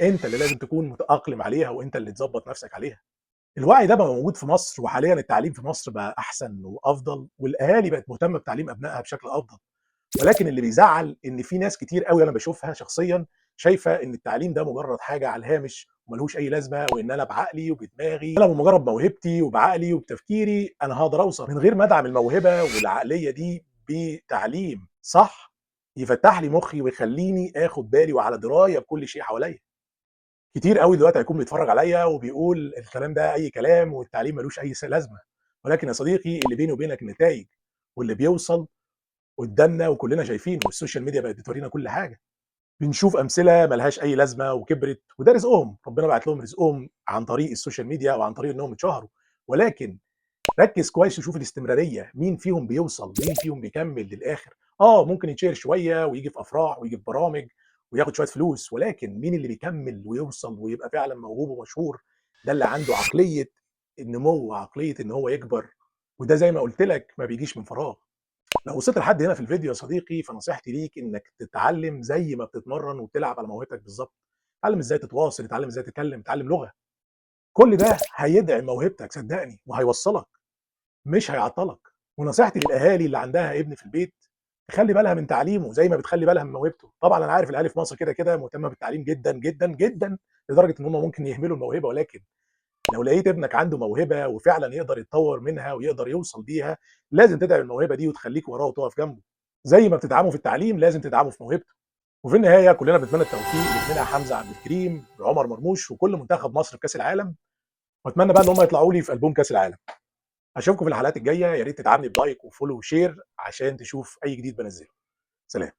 أنت اللي لازم تكون متأقلم عليها وأنت اللي تضبّط نفسك عليها. الوعي ده بقى موجود في مصر، وحاليًا التعليم في مصر بقى أحسن وأفضل، والأهالي بقت مهتمة بتعليم أبنائها بشكل أفضل. ولكن اللي بيزعّل إن في ناس كتير أوي أنا باشوفها شخصيًا شايفة إن التعليم ده مجرد حاجة على الهامش وما لهوش أي لازمة، وإن أنا بعقلي وبدماغي، أنا بمجرد موهبتي وبعقلي وبتفكيري أنا هاقدر أوصل، من غير ما أدعم الموهبة والعقلية دي بتعليم صح يفتح لي مخي ويخليني آخد بالي وعلى دراية بكل شيء حواليّا. كتير أوي دلوقتي هيكون بيتفرج عليّا وبيقول الكلام ده أي كلام والتعليم ما لوش أي لازمة، ولكن يا صديقي اللي بيني وبينك النتايج، واللي بيوصل قدامنا وكلنا شايفينه، وال social media بقت بتورينا كل حاجة. بنشوف أمثلة ما لهاش أي لازمة وكبرت، وده رزقهم، ربنا بعت لهم رزقهم عن طريق ال social media وعن طريق إنهم اتشهروا، ولكن ركز كويس وشوف الاستمرارية، مين فيهم بيوصل، مين فيهم بيكمل للآخر. ممكن يتشهر شوية وييجي في أفراح وييجي في برامج وياخد شوية فلوس، ولكن مين اللي بيكمل ويوصل ويبقى فعلًا موهوب ومشهور؟ ده اللي عنده عقلية النمو وعقلية إن هو يكبر، وده زي ما قُلت لك ما بيجيش من فراغ. لو وصلت لحد هنا في الفيديو يا صديقي فنصيحتي ليك إنك تتعلم زي ما بتتمرن وبتلعب على موهبتك بالضبط. اتعلم إزاي تتواصل، اتعلم إزاي تتكلم، اتعلم لغة. كل ده هيدعم موهبتك صدقني وهيوصلك، مش هيعطلك. ونصيحتي للأهالي اللي عندها ابن في البيت، تخلي بالها من تعليمه زي ما بتخلي بالها من موهبته. طبعًا أنا عارف الأهالي في مصر كده كده مهتمة بالتعليم جدًا، جدًا، جدًا، لدرجة إن هم ممكن يهملوا الموهبة، ولكن لو لقيت ابنك عنده موهبة وفعلًا يقدر يتطور منها ويقدر يوصل بيها، لازم تدعم الموهبة دي وتخليك وراه وتقف جنبه. زي ما بتدعمه في التعليم لازم تدعمه في موهبته. وفي النهاية كلنا بنتمنى التوفيق لابننا حمزة عبد الكريم، لعمر مرموش، وكل منتخب مصر في كأس العالم، وأتمنى بقى إن هم يطلعوا لي في ألبوم كأس العالم. أشوفكم في الحلقات الجاية، يا ريت تدعمني ب like و follow و share عشان تشوف أي جديد بانزله. سلام.